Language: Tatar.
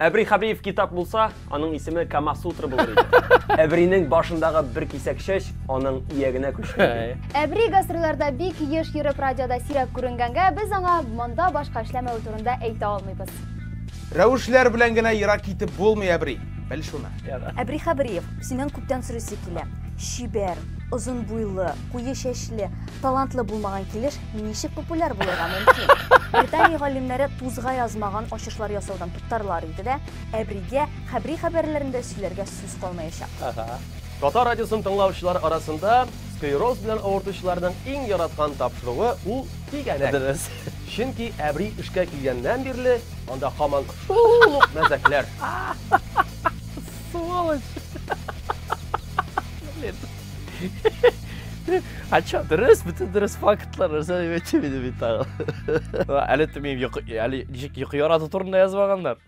Әбри Хәбриев китап булса, аның исеме Камасутра булыр иде. Әбринең башындагы бер кисәк чәч аның иягенә күчкән. Әбри гастрольләрдә бик еш йөреп радиода сирәк күренгәнгә, без аңа монда башка эшләмәве турында әйтә алмыйбыз. Рәвешләр белән генә ерак китеп булмый, Әбри. Бел шуны. Әбри Хәбриев, синнән күптән сорыйсы килә. Чибәр, озын буйлы, куе чәчле, талантлы булмаган килеш ничек популяр булырга мөмкин? Британия галимнәре тузга язмаган ачышлар ясаудан туктарлар иде дә, Әбригә Хәбри хәбәрләрендә сөйләргә сүз калмаячак. Татар радиосын тыңлаучылар арасында склероз белән авыртучыларның иң яраткан тапшыруы ул Тигәнәк. Дөрес. Чөнки Әбри эшкә килгәннән бирле анда һаман шул ук мәзәкләр. Сволочь. Блин. А чё, дөрес, бөтен дөрес фактлар, нәрсә дип әйтим инде мин тагын. Әле тимим, йокы, әле ничек йокы ярату турында язмаганнар.